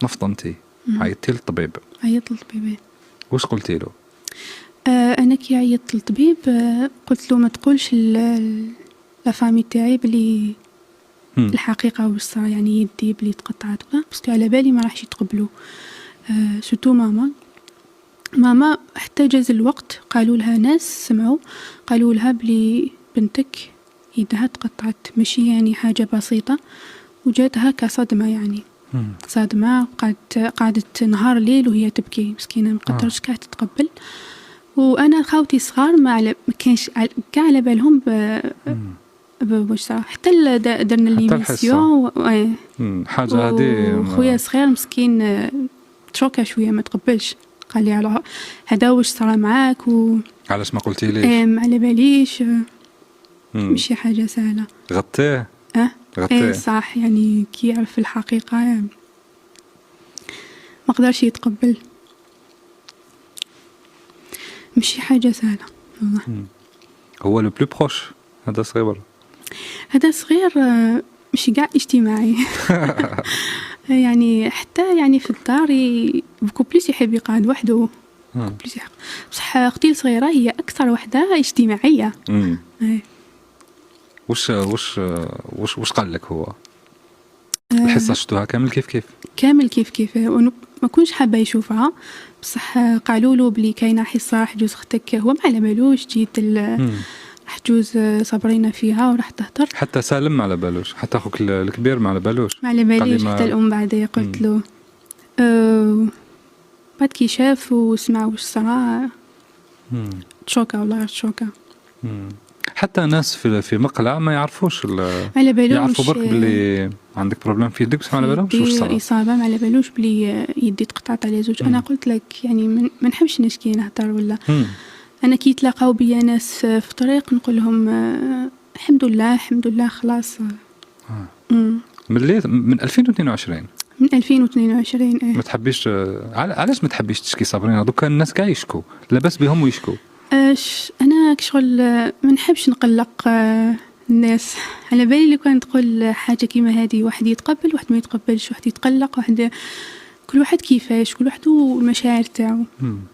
ما فطنتي، عيطتي للطبيب؟ عيطت للطبيب. واش قلتي له؟ انا كي عيطت للطبيب قلت له ما تقولش la famille تاعي بلي الحقيقة واش صار، يعني يدي بلي تقطعت وكذا، parce que على بالي ما راحش يتقبلوا، surtout ماما. ماما حتى جاز الوقت قالوا لها ناس سمعوا، قالوا لها بلي بنتك يدها تقطعت، ماشي يعني حاجة بسيطة، وجاتها كصدمة يعني. صدمة، قعدت نهار ليل وهي تبكي مسكينة، ما قدرتش كاع تتقبل. وانا خاوتي صغار ما كانش كاع على بالهم بواش صرا، حتى درنا l'émission. حاجة هذه. خويا صغير مسكين تشوكا شوية، ما تقبلش، قال لي على هذا واش صرا معاك و علاش ما قلتي ليش؟ ما على باليش. ماشي حاجة سهلة. غطيه. اه. غطيه. ايه صح، يعني كي يعرف الحقيقة ما قدرش يتقبل، ماشي حاجة سهلة والله. هو le plus proche هذا صغير؟ هذا صغير ماشي كاع اجتماعي، يعني حتى يعني في الدار beaucoup plus يحب يقعد وحده. plus يحب. بصح اختي الصغيرة هي اكثر وحده اجتماعيه. إيه. واش قال لك هو؟ الحصة شفتوها كامل كيف كيف؟ كامل كيف كيف، ما كنتش حابة يشوفها، بصح قالوا له بلي كاينه حصة راح تجوز اختك، هو ما على بالوش جيت راح تجوز صابرينا فيها وراح تهدر. حتى سالم ما على بالوش، حتى اخوك الكبير ما على بالوش؟ ما على باليش، حتى الام بعد قلت له. بعد كي شاف وسمع واش صرا تشوكا، والله تشوكا. حتى ناس في مقلع ما يعرفوش. على بالوش. يعرفوا برك باللي عندك problème في يدك، بس ما على بالهمش واش صرا. اصابه، ما على بالوش بلي يدي تقطعت على زوج. انا قلت لك يعني ما نحبش نشكي نهضر ولا. انا كي يتلاقاو بيا ناس في الطريق نقول لهم الحمد لله، الحمد لله، خلاص. من من 2022؟ من 2022، ايه. ما تحبيش، علاش ما تحبيش تشكي صابرين؟ دوكا الناس كاع يشكو، لاباس بهم ويشكو. انا كشغل ما نحبش نقلق الناس. على بالي لو كان تقول حاجة كيما هذه واحد يتقبل، واحد ما يتقبلش، واحد يتقلق، واحد، كل واحد كيفاش، كل واحد والمشاعر تاعو.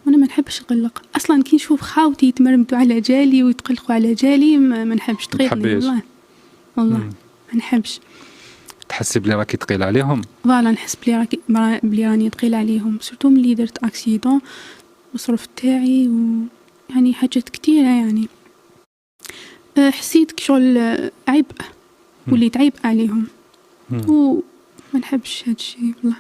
وانا ما نحبش نقلق اصلا، كي نشوف خاوتي يتمرمدوا على جالي ويتقلقوا على جالي ما نحبش، تغيظني والله والله ما نحبش. تحسي بلي راكي ثقيل عليهم؟ voilà، نحس بلي راني ثقيل عليهم، surtout ملي درت accident، المصروف تاعي و يعني حاجات كثيرة، يعني حسيت كشغل عبء، وليت عبء عليهم وما نحبش هاد الشيء والله.